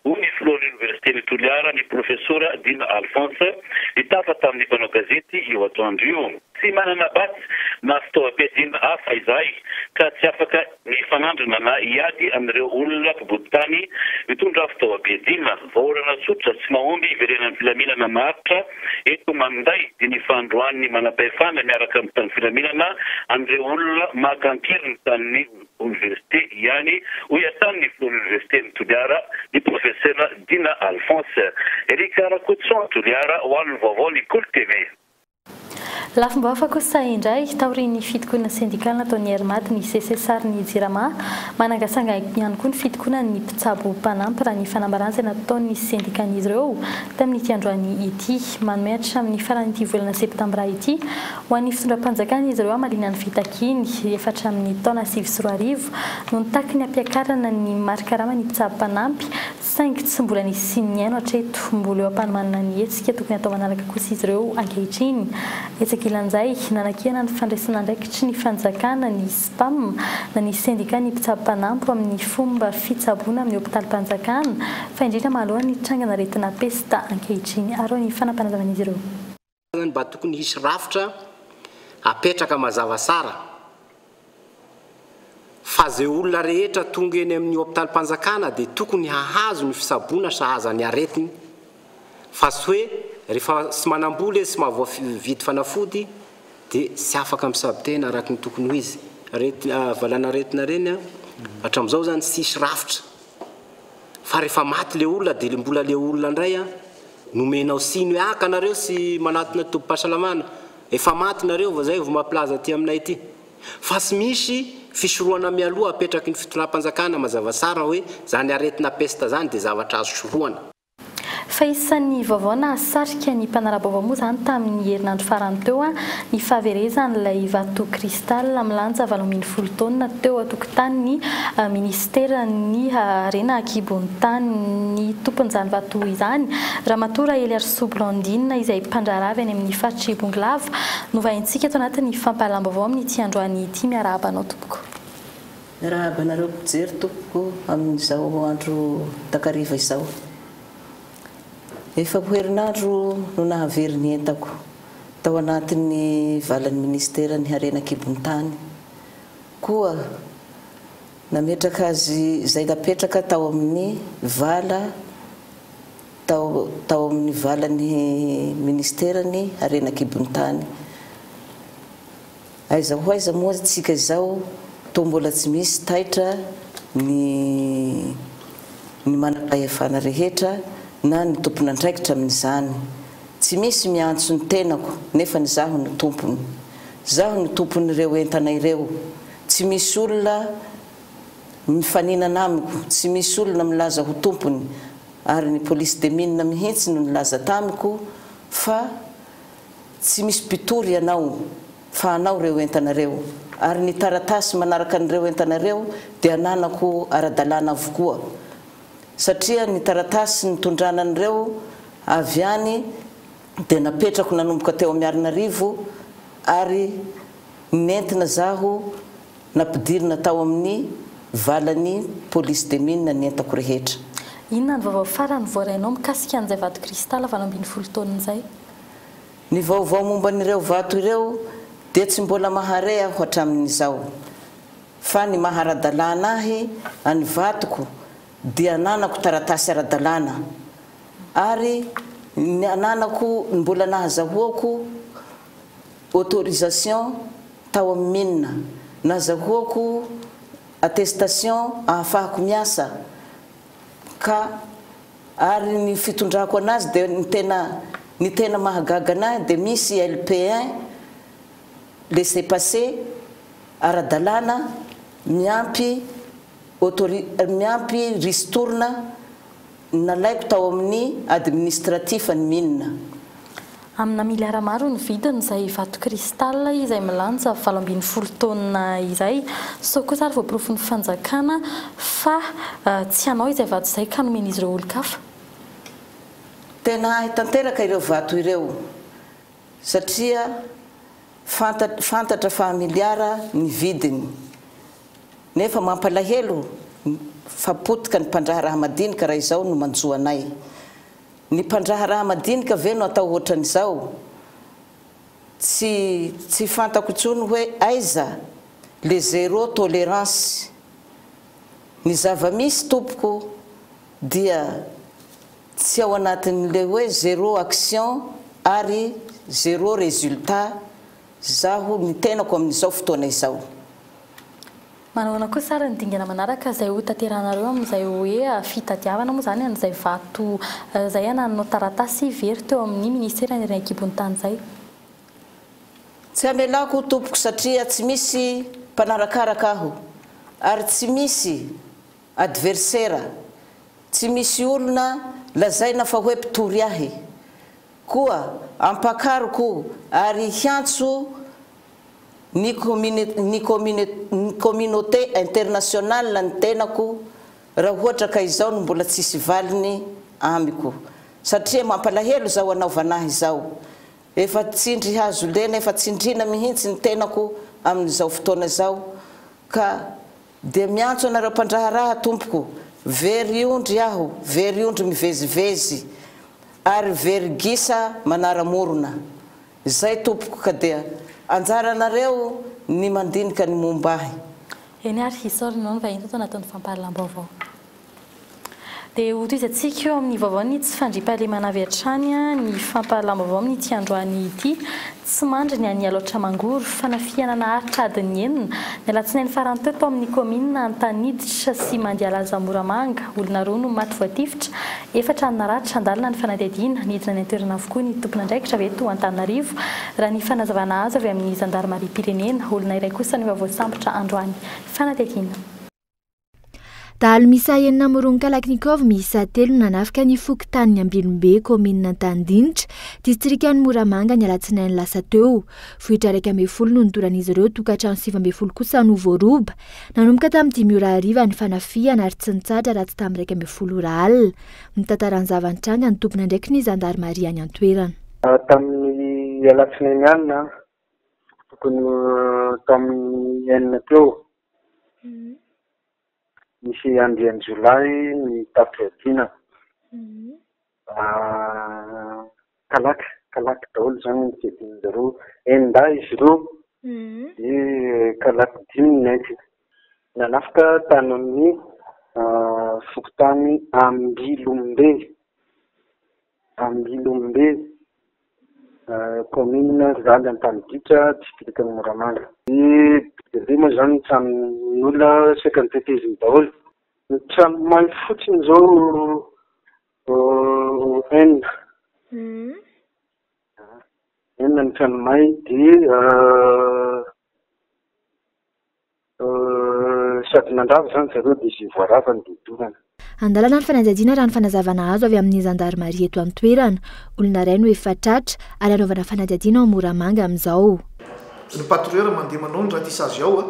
hoy ny filohan'ny oniversiten'i Toliara, ny profesora Dina Alphonse, nitafa tamin'ny mpanao gazety io atoandro io. Tsy manana basy na fitaovam-piadiana hafa izahay ka tsy afaka ny hifanandrina na hiady amin'ireo olona mpibodo tany mitondra fitaovam-piadiana. Vahaolana tsotra sy mahomby hiverenan'ny filaminana maharitra eto Maninday dia ny fandroahan'ny manampahefana miaraka amin'ny mpitandro filaminana an'ireo olona maka an-keriny tanin'ny oniversite ihany, hoy hatrany ny filohan'ny oniversiten'i Toliara, ny profesera Dina Alphonse. Eric Rakotoson, Toliara, ho an'ny vaovaon'ny Kolo TV. Lafim-baovao hafa kosa indray, taorian'ny fitokonana sendikaly nataon'ny Air Mad, ny Seces ary ny Jirama, manangasanga ihany koa ny fitokonan'ny mpitsabo mpanampy raha ny fanambarana izay nataon'ny sendikan'izy ireo tamin'ity androany ity. Manome hatramin'ny faran'ity volana septambra ity ho an'ny fitondram-panjakana izy ireo hamaliana ny fitakiany. Efa hatramin'ny taona 2009 no nitaky ny hampiakarana ny mari-karaman'ny mpitsabo mpanampy Saingy tsy mbola nisy nihaino hatreto. Mbola eo am-panomanana ny hetsika tokony hatao manaraka kosa izy ireo ankehitriny. Etsy ankilan'izay, nanakiana ny fandraisan'andraikitry ny fanjakana ny Spam na ny sendikan'ny mpitsabo mpanampy amin'ny fomba fitsaboana amin'ny hopitalim-panjakana, fa indrindra mahaloana ny trangan'aretina pesta ankehitriny. Arao ny fanampanazavan'izy ireo. Zany mba tokony hisy rafitra apetraka mazava tsara fa ze olona rehetra tonga eny amin'ny hopitalim-panjakana dia tokony hahazo ny fisaboana sahaza ny aretiny fa tsy hoe rehefa tsy manam-bola izy tsy mahavoavidy fanafody dia tsy afaka misabo tena araka ny tokony ho izy. Aretina valanaretina ireny hatramin'izao zany tsisy rafitra fa rehefa maty le olona dia mbola le olona indray an Nomenao tsiny hoe ah ka nareo tsy manatona tobim-pahasalamana, efa maty nareo vao zay vao mampilaza aty aminay aty. Fa tsy misy fisorohana mialoha apetraky ny fitondram-panjakana mazava tsara hoe zany aretina pesta zany dia zavatra azo sorohana. Fa isan'ny vaovao nahasarika ny mpanara-baovao moa izany tamin'ny herinandro farany teo ny fahaverezan'ilay vato cristal milanja 18 taonina teo an-tokotanin'ny minisiteran'ny harena an-kibon'ny tany. Ny tompon'izany vato izany, Ramatoa Raheliarisoa Blandine izay mpandraharaha avy any amin'ny faritr'i Bongolava no vahintsika ato anatin'ny fampahalam-baovao amin'ity androany ity. Miarahaba anao tompoko. Miarahaba anareo mpijery tompoko amin'izao andro takariva izao. Efa ho herinandro no nahavery ny entako tao anatin'ny valan'ny minisiteran'ny harena an-kibon'ny tany. Koa nametraka azy izay napetraka tao amin'ny vala tao tao amin'ny valan'ny minisiteran'ny harena an-kibon'ny tany. Aiza ho aiza moa tsika izao toa mbola tsy misy taitra ny ny manam-pahefana rehetra na ny tompon'andraikitra amin'izany. Tsy misy miantso ny tenako nefa ny zaho no tompony. Zaho no tompon'ireo entana ireo. Tsy misy olona mifaninana amiko, tsy misy olona milaza ho tompony ary ny police des mines mihitsy no nilaza tamiko fa Tsy misy mpitory ianao fa anao ireo entana ireo, ary ny taratasy manaraka an'ireo entana ireo dia ananako ara-dalàna avokoa, satria ny taratasy nitondrana an'ireo avy any dia napetrako nanomboka teo Miarinarivo ary nentina zaho. Nampidirina tao amin'ny valan'ny Police des Mines ny entako rehetra. Inona ny vaovao farany voarainao mikasika an'izay vato kristal 18 taonina izay? Ny vaovao momba an'ireo vato ireo dia tsy mbola mahare aho hatramin'izao. Fa ny maha ara-dalàna ahy any vatoko dia ananako taratasy ara-dalàna ary ny ananako mbola nahazahoako autorisation tao amin'ny mine, nazahoako attestation ahafahako miasa ka ary ny fitondrako anazy dia ny tena ny tena mahagaga anahy dia misy LP1 laissez passer ara-dalàna miampy autori miampy ristourne nalaiko tao amin'ny administratif ny mine. Amina miliara maro ny vidiny izay vato cristal izay milanja 18 taonina izay. Sao kosa ary voaporofon'ny fanjakana fa tsy hanao izay vato izay ka nomen'izy ireo olon-kafa. Tena ahy tanteraka ireo vato ireo satria fantatra fa miliara ny vidiny. Nefa mampalahelo fa potika ny mpandraharaha madinika raha izao no manjo anay. Ny mpandraharaha madinika ve no atao ohatran'izao? Tsy tsy fantako intsony hoe aiza le zéro tolérance. Ny zava-misy tompoko dia tsy ao anatin'le hoe zéro action ary zéro résultat zaho ny tenako amin'izao fotoana izao. Manahoana kosa ary ny dingana manaraka izay ho tanterahanareo amin'izay hoe fitadiavana moa izany an'izay vato izay anananao taratasy very teo amin'ny ministeran'ny harena an-kibon'ny tany izay? Tsy hamelako tompoko satria tsy misy mpanarakaraka aho ary tsy misy adversera, tsy misy olona lazaina fa hoe mpitory ahy. Koa ampakariko ary hiantso ny ny communauté internationale ny tenako raha ohatra ka izao no mbola tsisy valiny amiko satria mampalahelo izao anaovana ahy izao efa tsindry hazo lena efa tsindrina mihintsy ny tenako amin'izao fotoana izao ka dia miantso anareo mpandraharaha tompoko very ondry aho very ondry mivezivezy ary very gisa manara-morona Izay tompoko ka dia anjaranareo ny mandinika ny momba ahy. Eny ary, isaorana anao ny vahiny tato anatin'ny fampahalalam-baovao. Dia ho tohizantsika eo amin'ny vaovao ny tsy fandriampahalemana avy hatrany ny fampahalalam-baovao amin'ity androany ity. Tsy mandry ny any Alaotra Mangoro. Fanafihana naharitra adiny enina, ny alatsinainy farany teo tao amin'ny kaominina Antaniditra sy Mandialaza Moramanga. Olona roa no maty voatifitra, Efatra ny naratra, handalina ny fanadihadiana. Nidina any an-toerana avokoa ny tompon'andraikitra avy eto Antananarivo, raha ny fanazavana azo avy amin'ny zandarimariam-pirenena. Olona iray kosa no efa voasambotra androany. Fanadihadiana. Dahalo miisa enina mirongo kalachnikov miisa telo no nanafika ny fokontanin'i Ambilombe, kaominina Antanidinitra, distrikan'i Moramanga ny alatsinainy lasa teo. Vohitra 11 no nodoran'izy ireo, tokantrano 19 kosa no voaroba. Nanomboka tamin'ny dimy ora hariva ny fanafihana ary tsy nitsahatra raha tsy tamin'ny 11 ora alina. Mitantara ny zava-nitranga ny tompon'andraikitry ny zandarimaria any an-toerana. Tamin'ny alatsinainy alina, tokony ho tamin'ny enina teo, nisy andian-jiolahy nitam-piadiana. Kalaky, kalaky daholo izany ny fiadian-dry zareo. Enin-dahy izy ireo, dia kalaky dimy ny nentiny. Nanafika tany amin'ny fokontany Ambilombe, Ambilombe, kaominina Rivaly Antaniditra, distrikan'i Moramanga. Be dia be moa izany ny tranon'olona saika noteteziny daholo. Ny trano may fotsiny izao Enina. Enina ny trano may dia sady nandrava izany zareo dia izay voarava no dodorana. Andalana ny fanadihadiana raha ny fanazavana azo avy amin'ny zandarimaria eto an-toerana. Olona iray no efa tratra ary anaovana fanadihadiana ao Moramanga amin'izao. Ny patrouilleur mandeha manao ny ratissage ao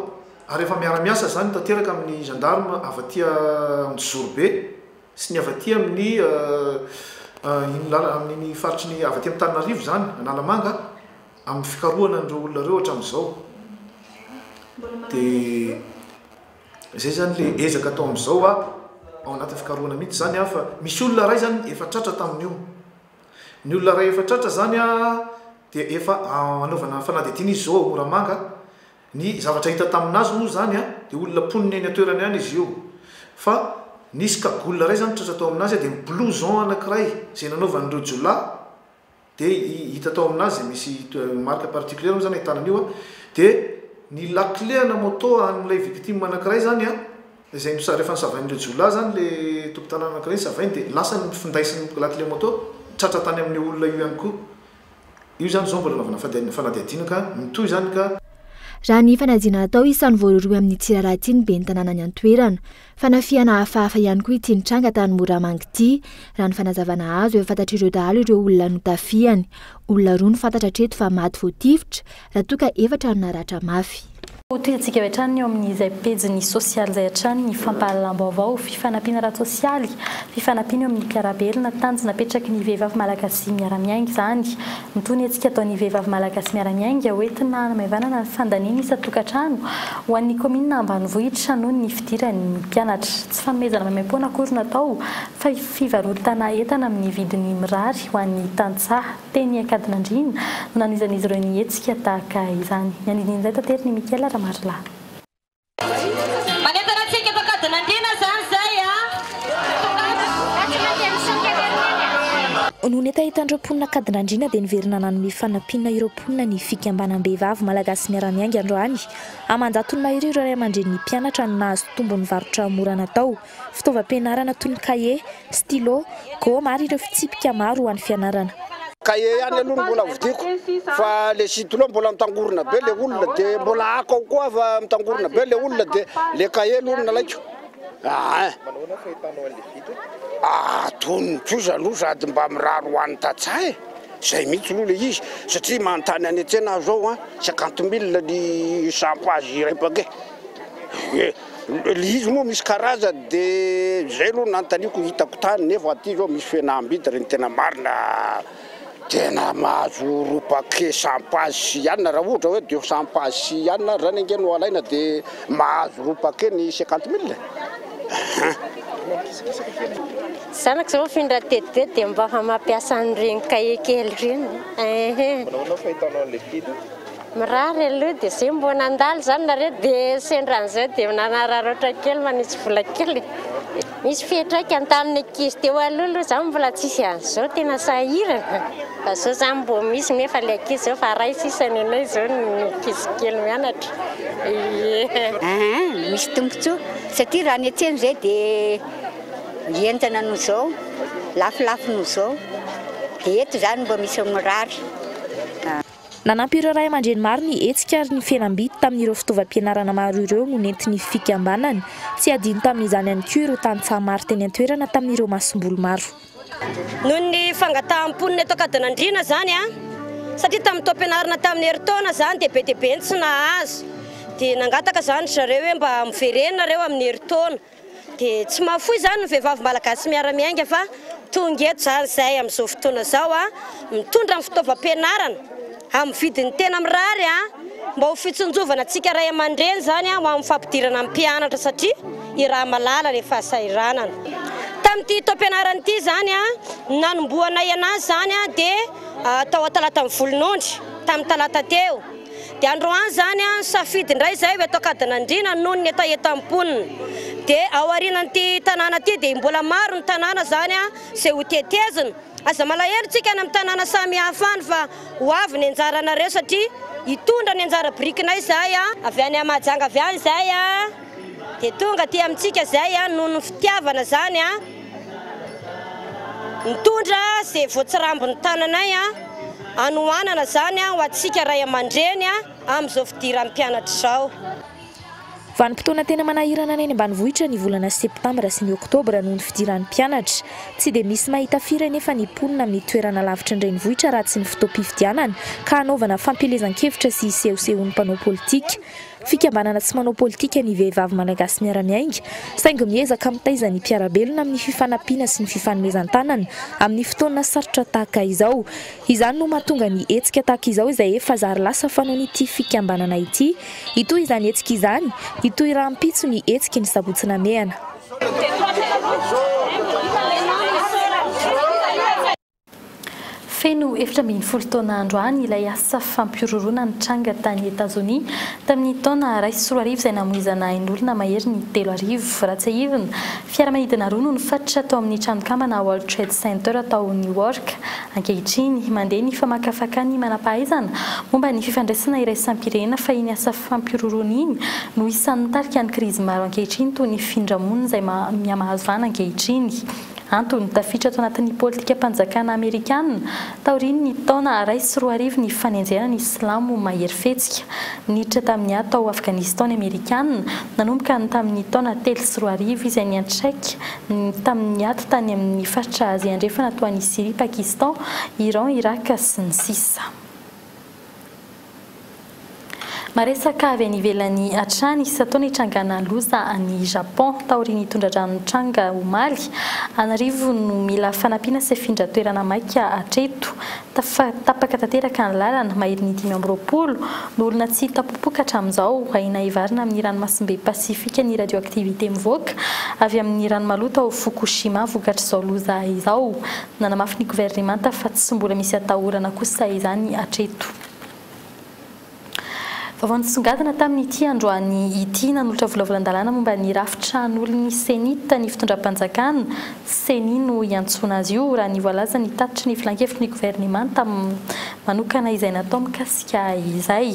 ary efa miara-miasa izany tanteraka amin'ny gendarme avy aty Anjozorobe sy ny avy aty amin'ny iny lala amin'iny faritry ny avy aty Antananarivo izany, Analamanga, amin'ny fikarohana an'ireo olona ireo hatramin'izao. Dia izay izany ilay ezaka atao amin'izao a, ao anatin'ny fikarohana mihitsy izany a, fa misy olona iray izany efa tratra tamin'io. Ny olona iray efa tratra izany a, dia efa anaovana fanadihadiana izy izao ao Moramanga. Ny zavatra hita tamin'azy moa izany a, dia olona mponina eny an-toerana ihany izy io. Fa nisy cagoule iray izany tratra tao aminazy dia ny blouson anankiray izay nanaovan'ireo jiolahy dia hita tao aminazy misy marque particulière moa izany ahitana an'io a, dia ny lakile ana moto an'ilay victime anankiray izany a, izay nosa- rehefa nosavain'ireo jiolahy izany ilay tompon-tanàna anankiray nosavainy dia lasa ny finday sy ny lakile moto, tratra tany amin'io olona io ihany koa. Io izany izao mbola anaovana fanadihadiana ka mitohy izany ka. Raha ny fanadihadiana natao, isan'ny voarohirohy amin'ity raharaha ity ny ben'ny tanàna any an-toerana. Fanafihana hafahafa ihany koa ity nitranga tany Moramanga ity. Raha ny fanazavana azo, efa fantatr'ireo dahalo ireo olona notafihany. Olona roa no fantatra hatreto fa maty voatifitra, raha toa ka efatra no naratra mafy. Hotohizantsika avy hatrany eo amin'izay pejiny sosialy izay hatrany ny fampahalalam-baovao, fifanampiana ara-tsosialy, fifanampiana eo amin'ny mpiara-belona, tanjona apetraky ny vehivavy malagasy miara-miainga izany. Mitohy ny hetsika ataon'ny vehivavy malagasy miara-miainga hoentina hanamaivanana ny fandaniana isan-tokantrano ho an'ny kaominina ambanivohitra noho ny fidiran'ny mpianatra. Tsy fanomezana maimaimpoana akory no atao fa fivarotana entana amin'ny vidiny mirary ho an'ny tantsaha. Teny Ankadinandriana no nanohizan'izy ireo ny hetsika tahaka izany. Ny andinindin'izay taterin'i Mickaël Ramarolahy. Manentana antsika eto Ankadinandriana izany izay a! Noho ny hetahetan'ireo mponina Ankadinandriana dia niverina nanome fanampiana ireo mponina ny fikambanam-behivavy Malagasy Miara-Miainga androany. Aman-jatony mahery ireo ray aman-drenin'ny mpianatra no nahazo tombony varotra mora natao. Fitaovam-pianarana toy ny kahie, stylo, goma ary ireo fitsipika maro ho an'ny fianarana. Kahie ihany aloha no mbola vidiako fa le stylo mbola mitangorona be le olona de mbola haka ao koa fa mitangorona be le olona de le kahie aloha no nalaiko aa. Manahoana fahitanao an'le vidiny? Atonony kosa aloha sady mba mirary ho an'ny tantsaha e! Zay mihitsy aloha le izy satria manontany any an-tsena aho zao an, cinquante mille ny cent pages iray paquet. Le izy moa misy karazany de zay aloha no nanontaniako hitako tany nefa aty zao misy fihenam-bidy raha ny tena marina tena mahazo roa paquet cent pages sy anona raha ohatra hoe deux cent pages sy anona ary zany ange no alaina de mahazo roa paquet ny cinquante mille e! Zanako zao mifindra teto be dia mba efa mampiasa an'ireny cahier kely ireny ehe. Manahoana fahitanao an'ilay vidiny? Mirary aloha dia zay mbô nandalo zany nareo dia sendra an'izao dia nanararaotra kely manitsy vola kely e. Misy fiantraikany tamin'ny ankizy teo aloha aloha za mbola tsisy an'izao tena sahirana fa zao zany mbô misy nefa le ankizy zao fa ray sisa ny anay zao ny ankizy kely mianatra ie. Aa misy tombotsoa satria raha ny an-tsena izay dia entana noho izao, lafolafo noho izao, dia eto izany mba misy mirary. Nanampy ireo ray aman-dreny maro ny hetsika ary ny fihenam-bidy tamin'ireo fitaovam-pianarana maro ireo no nentin'ny fikambanana. Tsy hadino tamin'izany ihany koa ireo tantsaha maro teny an-toerana tamin'ireo masomboly maro. Noho ny fangatahan'ny mponina eto Ankadinandriana izany, satria tamin'ny taom-pianarana tamin'ny herintaona izany dia be dia be ny tsy nahazo, dia nangataka izany ry zareo hoe mba miverena nareo amin'ny herintaona. Dia tsy mahafoy izany ny vehivavy malagasy miara-miainga fa tonga eto izany izahay amin'izao fotoana izao mitondra ny fitaovam-pianarana amin'ny vidiny tena mirary mba ho fitsinjovana antsika ray aman-dreny izany ho amin'ny fampidirana ny mpianatra satria i Ramalala ilay fahasahiranana. Tamin'ity taom-pianarana ity izany ny nanombohanay anazy izany dia tao Antalatan'ny Volonondry tamin'ny talata teo. Dia androany izany an, nisafidy indray izahay ho eto Ankadinandriana noho ny hetahetan'ny mponina. Dia ao aorianan'ity tanàna ity dia mbola maro ny tanàna izany an, izay ho tetezina. Aza malahelo tsika any amin'ny tanàna samihafa any fa ho avy ny anjaranareo satria hitondra ny anjara birikinay izahay an. Avy any Mahajanga avy any izahay an, dia tonga aty amintsika izahay an, noho ny fitiavana izany an. Mitondra izay voatsirambin'ny tananay hanohanana izany ho antsika ray aman-dreny amin'izao fidiran'ny mpianatra izao. Vanim-potoana tena manahirana ny any ambanivohitra ny volana septambra sy ny oktobra noho ny fidiran'ny mpianatra. Tsy dia misy mahita firy anefa ny mponina amin'ny toerana lavitry ny renivohitra raha tsy ny fotoam-pifidianana ka hanaovana fampielezan-kevitra sy hisehosehoan'ny mpanao politika. Fikambanana tsy manao politika ny Vehivavy Malagasy Miara-Miainga, saingy miezaka mitaiza ny mpiara-belona amin'ny fifanampiana sy ny fifanomezan-tanana amin'ny fotoana sarotra tahaka izao. Izany no mahatonga ny hetsika tahaka izao izay efa zary lasa fanaon'ity fikambanana ity. Hitohy izany hetsika izany, hitohy rahampitso ny hetsiky ny sabotsy namehana. Feno 14 taona androany ilay asa fampihorohoroana nitranga tany Etazonia tamin'ny taona 2001 izay namoizana ain'olona mahery ny 3000. Raha tsiahivina, fiaramanidina roa no nifatratra tao amin'ny tranokambana World Trade Center tao New York. Ankehitriny, mandeha ny famakafakan'ny manam-pahaizana momba ny fifandraisana iraisam-pirenena fa iny asa fampihorohoroana iny no isan'ny nitarika ny krizy maro ankehitriny toy ny findra-monina izay mihamahazo vahana ankehitriny. Antony, tafiditra ato anatin'ny politikam-panjakana amerikana taorian'ny taona 2001 ny fanenjehana ny silamo mahery fihetsika. Niditra tamin'ny ady tao Afghanistan ny Amerikana nanomboka ny tamin'ny taona 2003 izay niantraika tamin'ny ady tany amin'ny faritra Azia Andrefana toa an'i Syria, Pakistan, Iran, Iraka, sy ny sisa. Maresaka avy any ivelany hatrany, isan-taona itrangana loza any Japon. Taorian'ny tondra-drano nitranga omaly, an'arivony no mila fanampiana sy afindra toerana maika hatreto. Tapaka tanteraka ny lalana, maherin'ny 25 no olona tsy hita popoka hatramin'izao. Ahiana hivarina amin'ny ranomasimbe Pasifika ny radioactivité mivoaka avy amin'ny rano maloto ao Fukushima vokatr'izao loza izao. Nanamafy ny governemanta fa tsy mbola misy atahorana kosa izany hatreto. Vaovao nisongadina tamin'ity androany ity, nanolotra volavolan-dalàna momba ny rafitra hanolon'ny Cenit ny fitondram-panjakana, Ceni no iantsoana azy io, raha ny voalazan'ny tatitry ny filankevitry ny governemanta manokana izay natao mikasika izay.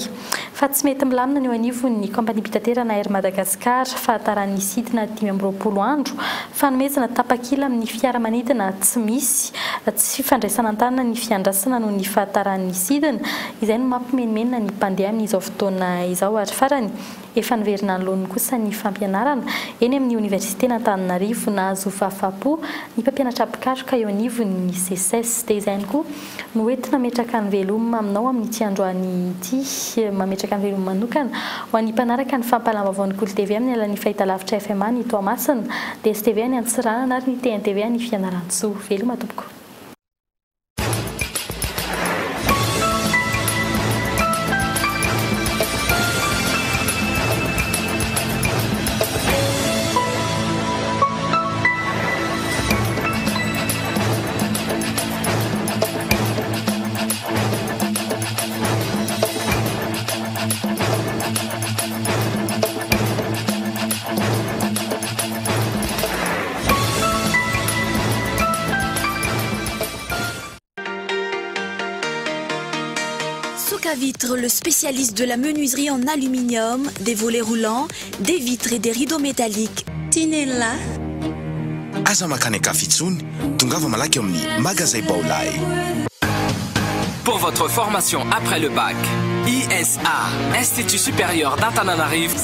Fa tsy mety milamina ny eo anivon'ny kaompaniam-pitaterana Air Madagascar, fahataran'ny sidina 25 andro, fanomezana tapakila amin'ny fiaramanidina tsy misy, tsy fifandraisana an-tanana ny fiandrasana noho ny fahataran'ny sidina, izay no mampimenomenona ny mpandeha amin'izao fotoana izao ary farany, efa niverina ny laoniny kosa ny fampianarana eny amin'ny oniversiten'Antananarivo, nahazo fahafaha-po ny mpampianatra mpikaroka eo anivon'ny Seces. Dia izay ihany koa no entina hametraka ny veloma aminao amin'ity androany ity. Mametraka ny veloma manokana ho an'ny mpanaraka ny fampahalam-baovaon'ny Kolo TV amin'ny alalan'ny fahitalavitra FMA ny Toamasina, DSTV any Antsiranana ary ny TNTV any Fianarantsoa. Veloma tompoko. Socavitre, le spécialiste de la menuiserie en aluminium, des volets roulants, des vitres et des rideaux métalliques. Tinella. Aza mankany an-kafa intsony, tongava malaky ao amin'ny Magazay Baolai. Pour votre formation après le bac, ISA, Institut Supérieur d'Antananarivo.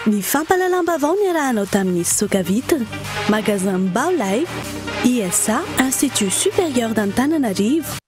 Ny fampahalalam-baovao niarahanao tamin'ny Socavitre, Magasin Baolai, ISA, Institut Supérieur d'Antananarivo.